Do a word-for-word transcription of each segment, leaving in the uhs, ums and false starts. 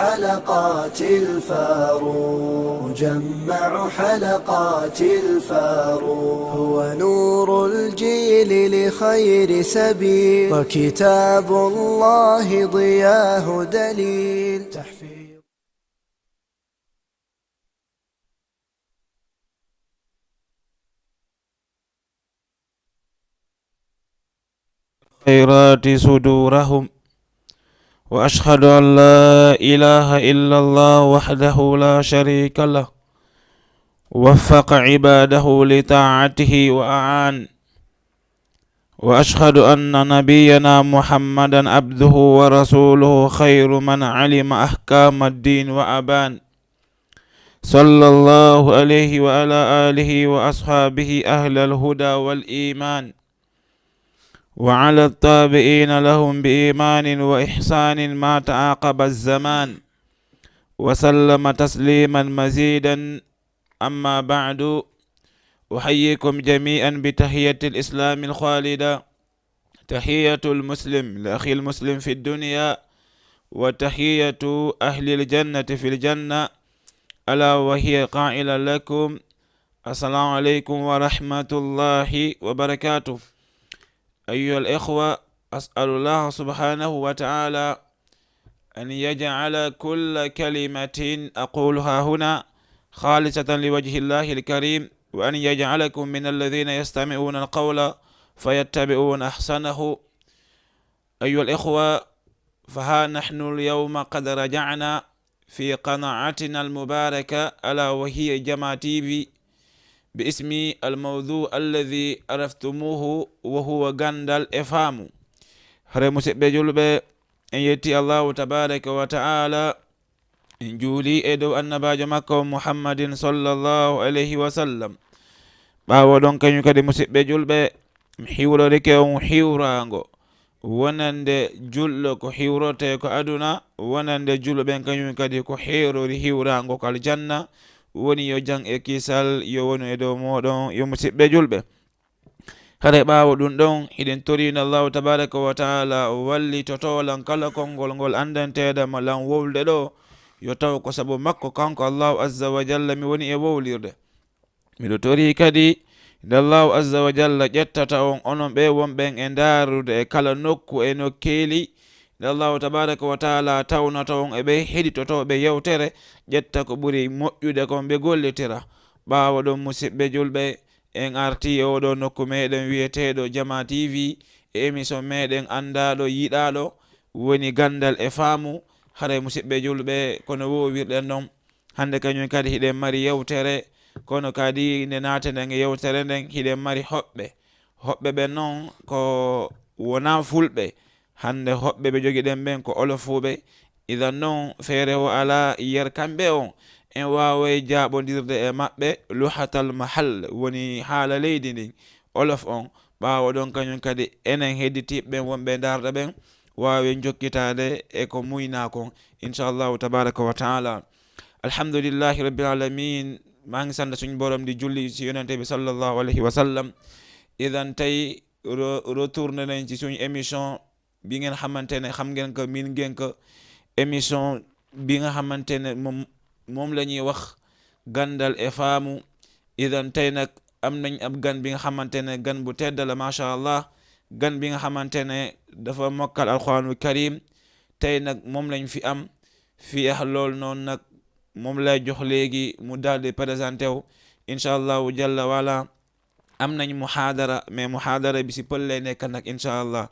حلقات الفاروق، مجمع حلقات الفاروق، هو نور الجيل لخير سبيل، وكتاب الله ضياه دليل. تحفيظ. الخيرات صدورهم، وأشهد أن لا إله إلا الله وحده لا شريك له، وفق عباده لطاعته وأعان، وأشهد أن نبينا محمدا عبده ورسوله خير من علم أحكام الدين وأبان، صلى الله عليه وعلى آله وأصحابه أهل الهدى والإيمان، وعلى التابعين لهم بإيمان وإحسان ما تعاقب الزمان، وسلم تسليما مزيدا. أما بعد، أحييكم جميعا بتحية الإسلام الخالدة، تحية المسلم لأخي المسلم في الدنيا، وتحية أهل الجنة في الجنة، ألا وهي قائلة لكم: السلام عليكم ورحمة الله وبركاته. أيها الإخوة، أسأل الله سبحانه وتعالى أن يجعل كل كلمة أقولها هنا خالصة لوجه الله الكريم، وأن يجعلكم من الذين يستمعون القول فيتبعون أحسنه. أيها الإخوة، فها نحن اليوم قد رجعنا في قناتنا المباركة، ألا وهي جما تي في، باسم الموضوع الذي عرفتموه، وهو gandal e faamu. Hare musidɓe julɓe, en yetti Allahu tabaraka wa ta'ala, en juuli e dow annabaajo makko Muhammadin sallallahu alayhi wa sallam. Ɓaawo ɗon, kañum kadi, musidɓe julɓe, mi hiwrorike on hiwraango wonande julɗo ko hiwrotee ko aduna, wonande julɓe ɓen kañum kadi ko heerori hiwraango ko aljanna. Woni yo jam e kisal yo wonu e dow mooɗon, yo musidɓe julɓe. Hare ɓaawo ɗum ɗon, hiɗen toriino Allahu tabaraka wa taala wallitoto lan kala konngol ngol anndanteeɗa ma lan wowlude ɗo, yo taw ko sabu makko kanko Allahu azza wa jalla mi woni e wowlirde. Miɗo torii kadi nde Allahu azza wa jalla ƴettata on, onon ɓe wonɓen e ndaarude e kala nokku e nokkeeli, nde Allahu tabaraka wa taala tawnata on e ɓe heɗitotooɓe yewtere, ƴetta ko ɓuri moƴƴude kon ɓe gollitira. Ɓaawo ɗon, musidɓe julɓe, en artii e oɗo nokku meɗen wiyeteeɗo Jama T V e émission meɗen anndaaɗo yiɗaaɗo, woni gandal e faamu. Haray, musidɓe julɓe, kono wowirɗen non, hannde kañum kadi hiɗen mari yewtere, kono kadi nde naateten e yewtere nden, hiɗen mari hoɓɓe. Hoɓɓe ɓen non ko wonaa fulɓe. Hannde hoɓɓe ɓe jogiɗen ɓen ko olofuuɓe. Idan non, feere o alaa yer kamɓe on en waaway jaaɓondirde e maɓɓe luhatal mahal, woni haala leydi ndin, olof on. Ɓaawo ɗon, kañum kadi, enen hedditiiɓe ɓen wonɓe ndaarɗa ɓen, waawen jokkitaade e ko muynaa kon, inchallahu tabaraka wa taala. Alhamdulillahi rabbil alamin. Maa ngi sant suñ borom di julli ci yonente bi sallallahu alayhi wa sallam. Idan tey ro-, retourné nañ ci suñ émission bi ngeen xamante ne xam ngeen ko, miin ngeen ko, émission bi nga xamante ne moom, moom la ñuy wax gandal e faamu. Idan tey nag am nañ ab gan bi nga xamante ne gan bu tedd la, macha allah. Gan bi nga xamante ne dafa mokkal alquranul karim. Tey nag moom lañ fi am. Fii ak loolu noonu nag, moom lay jox léegi mu daal di présenté wu, incha allahu jalla wala. Am nañ muhaadara, mais muhaadara bi si pël lay nekk nag, incha allah.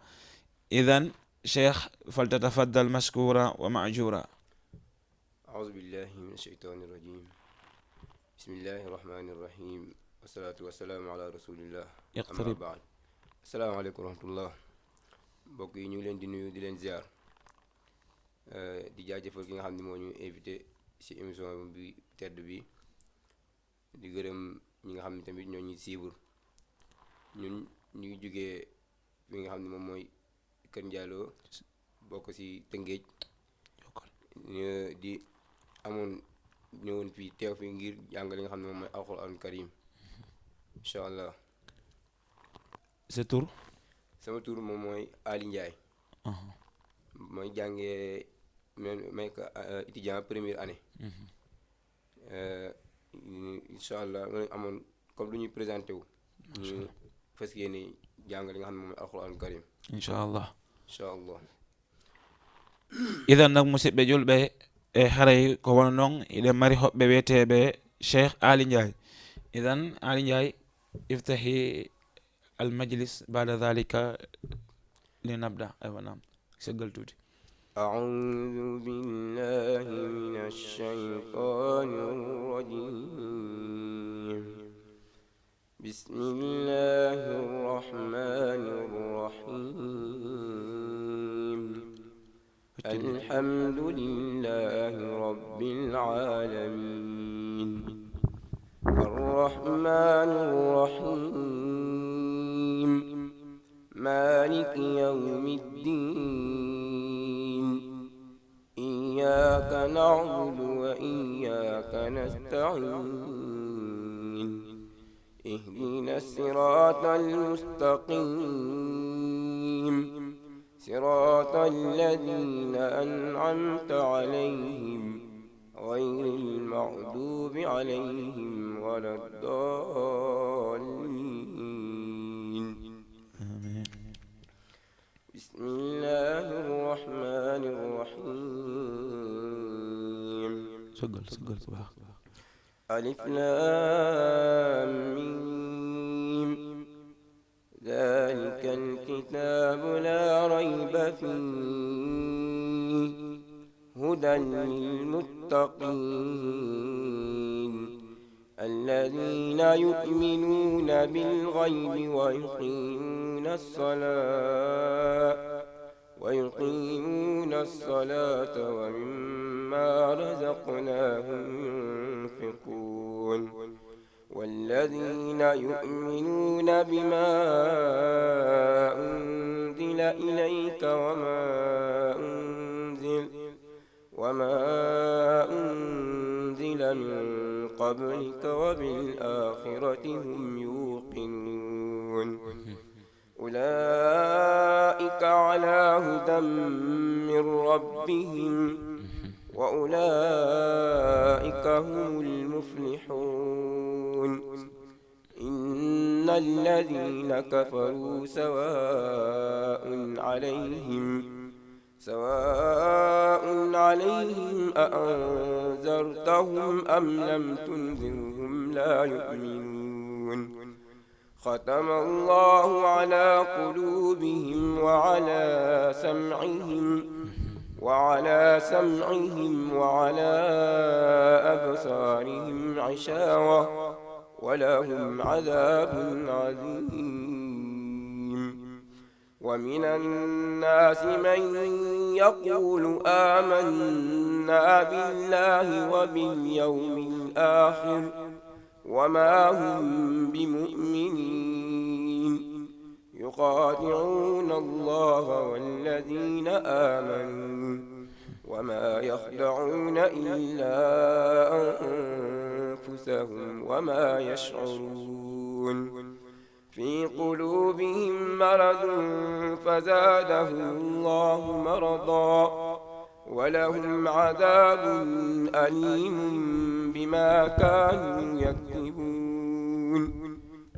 Idan, Cheikh, faltatafaddal mashkura wa majura. أعوذ بالله من الشيطان الرجيم. بسم الله الرحمن الرحيم. والصلاة والسلام على رسول الله. أما اقترب. بعد. السلام عليكم ورحمة الله. Mbokk yi, ñu ngi leen di nuyu, di leen ziar. Eh, di jaajëfal ki nga xam ne moo ñu invité ci émission bi tedd bi. Di gërëm ñi nga xam ne tamit ñoo ñuy suivre. Ñun ñu ngi jógee fi nga xam ne moom mooy Kër Ndiallo, bokk ci Tëngéej. Ñu di amoon, ñëwoon fii, teew fii ngir jàng li nga xam ne moom mooy Alxuraan Karim. Incha allah. Sa tur? Sama tur moom mooy Ali Ndiaye. Aha. Mooy jàngee mais mais que étudiant première année. Inchallah, nga amoon comme lu ñuy présenté wu, ñu fas yéene jàng li nga xam ne moom mooy alquran karim. Inchallah. Inchallah. Idan nag, musidɓe julɓe, e haray ko wano noon, eɗen mari hoɓɓe wiyeteeɓe Cheikh Ali Ndiaye. Idan Ali Ndiaye, iftahi al majlis, ba'da dhalika linabda. Aywa, naam. Seggal tuuti. أعوذ بالله من الشيطان الرجيم. بسم الله الرحمن الرحيم. الحمد لله رب العالمين. الرحمن الرحيم. مالك يوم الدين. إياك نعبد وإياك نستعين. اهدنا الصراط المستقيم. صراط الذين أنعمت عليهم غير المغضوب عليهم ولا الضالين. آمين. بسم الله الرحمن الرحيم. Seggal, seggal ko baax. ألف لام ميم. ذلك الكتاب لا ريب فيه. هدى للمتقين. الذين يؤمنون بالغيب ويقيمون الصلاة ويقيمون الصلاة ومما رزقناهم ينفقون. والذين يؤمنون بما أنزل إليك وما أنزل وما أنزل من قبلك وبالآخرة هم يوقنون. أولئك على هدى من ربهم وأولئك هم المفلحون. إن الذين كفروا سواء عليهم سواء عليهم أأنذرتهم أم لم تنذرهم لا يؤمنون. ختم الله على قلوبهم وعلى سمعهم وعلى سمعهم وعلى أبصارهم غشاوة ولهم عذاب عظيم. ومن الناس من يقول آمنا بالله وباليوم الآخر وما هم بمؤمنين. يخادعون الله والذين آمنوا وما يخدعون إلا أنفسهم وما يشعرون. في قلوبهم مرض فزادهم الله مرضا ولهم عذاب أليم بما كانوا يكذبون.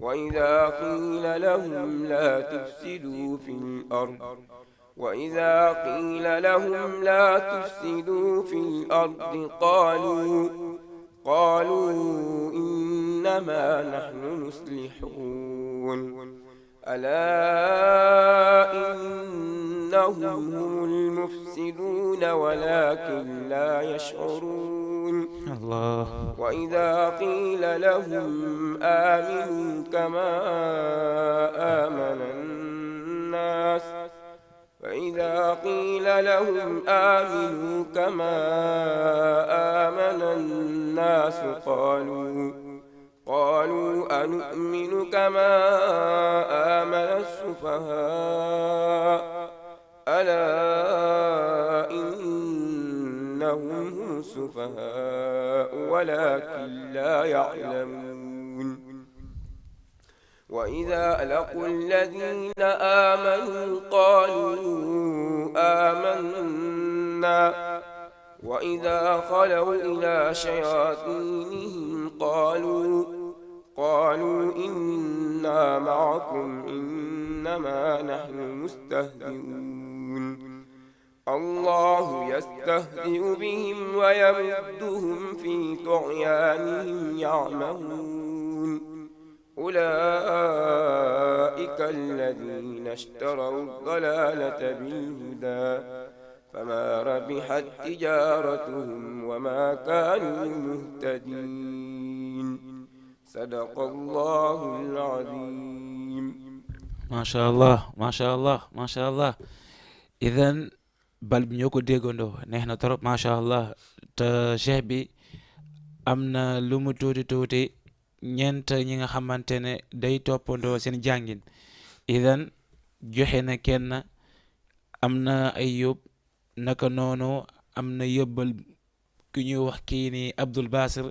وإذا قيل لهم لا تفسدوا في الأرض وإذا قيل لهم لا تفسدوا في الأرض قالوا قالوا إنما نحن مصلحون. ألا إنهم هم المفسدون ولكن لا يشعرون. الله. وإذا قيل لهم آمنوا كما آمن الناس فإذا قيل لهم آمنوا كما آمن الناس قالوا قالوا أنؤمن كما آمن السفهاء ألا إنهم هم السفهاء ولكن لا يعلمون. وإذا لقوا الذين آمنوا قالوا آمنا وإذا خلوا إلى شياطينهم قالوا قالوا إنا معكم إنما نحن مستهزئون. الله يستهزئ بهم ويمدهم في طغيانهم يعمهون. أولئك الذين اشتروا الضلالة بالهدى فما ربحت تجارتهم وما كانوا مهتدين. صدق الله العظيم. Macha Allah, macha Allah, macha Allah. Idan, bal bi ñoo ko déggandoo, neex na trop, macha Allah. Te cheikh bi am na lu mu tuuti tuuti, ñeent ñi nga xamante ne day toppandoo seen jàngin. Idan, joxe na kenn, am na ay yóbb, naka noonu am na yóbbal ki ñuy wax kii ni Abdul Basir,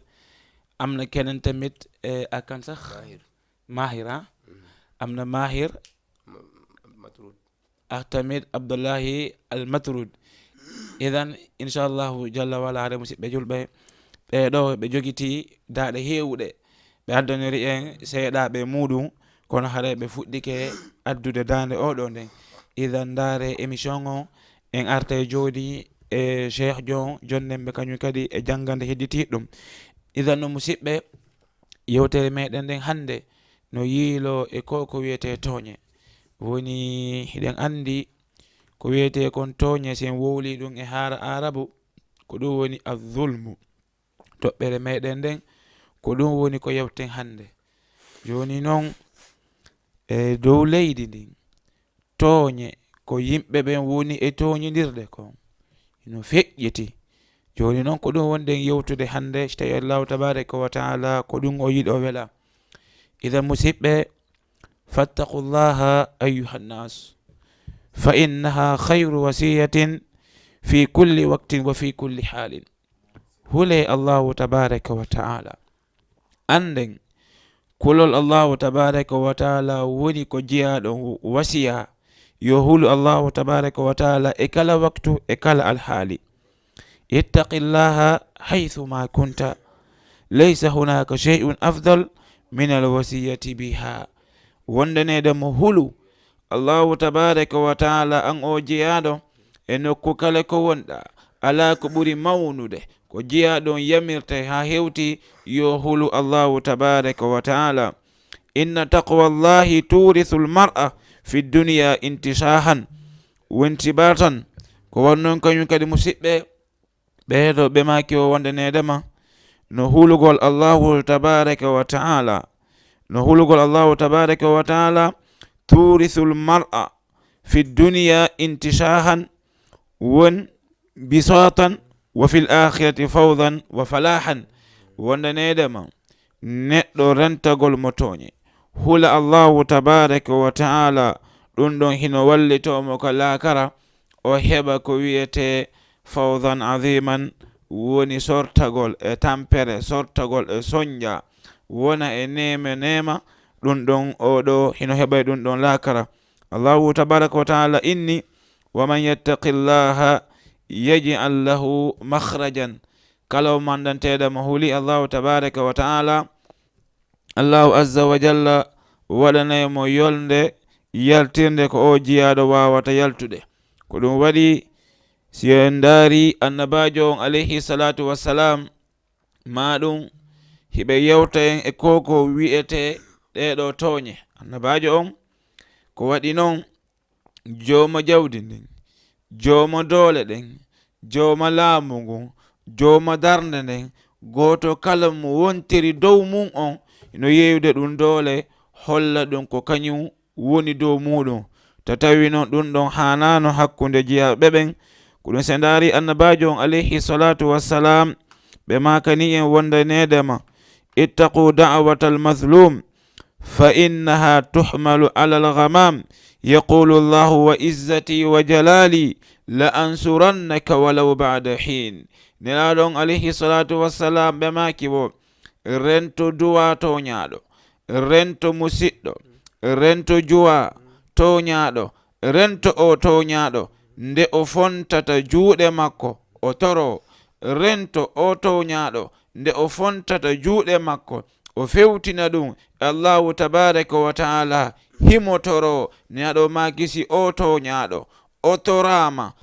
am na keneen tamit, eh, ak kan sax? Mahir. Mahir, ah? Am na Mahir, Matrud. Ak tamit Abdullahi Al Matrud. Idan, inchallahu jalla wala, hare musidɓe julɓe, ɓe ɗo ɓe jogiti daaɗe heewuɗe, ɓe addanori en seeɗaaɓe muɗum, kono hare ɓe fuɗɗike addude daande oɗo nden. Idan, ndaare émission o, en arte jooni e cheikh jon jonnemɓe kañum kadi e janngande hedditiiɗum. Idan no musidɓe, yewtere meɗen nden hannde no yiilo e ko ko wiyete tooñe. Woni, hiɗen anndi ko wiyete kon tooñe, si en wowli ɗum e haara aarabu, ko ɗum woni azzulmu. Toɓɓere meɗen nden, ko ɗum woni ko yewten hannde. Jooni noon, e dow leydi ndin, tooñe ko yimɓe ɓen woni e tooñindirde kon no feƴƴiti. Jooni noon, ko ɗum wonɗen yewtude hannde, si tawi Allahu tabaraka wa taala ko ɗum o yiɗi, o wela. Idan musidɓe, fattaqu llaha ayuha nnas, fa innaha khayru wasiyatin fi kulli waqtin wa fi kulli halin. Hule Allahu tabaraka wa taala. Annden kulol Allahu tabaraka wa taala woni ko jeyaaɗo wasiya, yo hulu Allahu tabaraka wa taala e kala waktu, e kala alhaali. Ittaqi llaha haythu ma kunta, laysa hunaka shay'un afdal min alwasiyati biha. Wondaneede mo hulu Allahu tabaraka wa taala, an o jeyaaɗo, e nokku kala ko wonɗa, alaa ko ɓuri mawnude ko jeyaaɗo on yamirte haa hewti yo hulu Allahu tabaraka wa taala. Inna taqwa llahi turisu lmar'a fi dunya intishahan. Wonti ba tan ko won noon kañum kadi, musidɓe, ɓeeɗo ɓe maaki o wondaneede ma no hulugol Allahu tabaraka wa taala, no hulugol Allahu tabaraka wa taala turisu lmar'a fi dunya intishahan, won bisatan, wa fil akhirati fawzan wa falahan. Wondaneede ma neɗɗo rentagol mo tooñe, hula Allahu tabaraka wa taala, ɗum ɗon hino wallitoo mo ka laakara, o heɓa ko wiyetee fawzan aziman, woni sortagol e tampere, sortagol e sonja, wona e neema neema. Ɗum ɗon, o ɗo hino heɓa e ɗum ɗon laakara. Allahu tabaraka wa taala inni, wa man yattaqi llaha yaj'al lahu makhrajan. Kala o mandanteeɗo mo huli Allahu tabaraka wa taala, Allahu azza wa jalla waɗanay mo yolnde yaltirnde ko o jiyaaɗo waawata yaltude. Ko ɗum waɗi, si en ndaari annabaajo on alayhi salatu wassalam, ma ɗum hiɓe yewta en e ko ko wi'ete ɗeeɗo tooñe. Annabaajo on, ko waɗi noon, jooma jawdi ndin, jooma doole ɗen, jooma laamu ngun, jooma darnde nden, gooto kala mo wontiri dow mum on, no yeeyude ɗum doole, holla ɗum ko kañum woni dow muɗum. To tawi noon ɗum ɗon haanaano hakkunde jiyaaɓe ɓen, ko ɗum, si en ndaari annabaajo on alayhi salatu wassalam, ɓe maakani en wondaneede ma, ittaqu da'wata almazlum, fa innaha tuhmalu ala alghamam, yaqulu llahu wa izzati wa jalali la ansurannaka walaw ba'da hin. Nelaaɗo on alayhi salatu wassalam, ɓe maaki wo, rento duwa tooñaaɗo, rento musiɗɗo, rento juwa tooñaaɗo, rento o tooñaaɗo, nde o fontata juuɗe makko, o toro, rento o tooñaaɗo, nde o fontata juuɗe makko, o fewtina ɗum e Allahu tabaaraka wa taala, himo toro neɗɗo maakisi o tooñaaɗo, o toraama,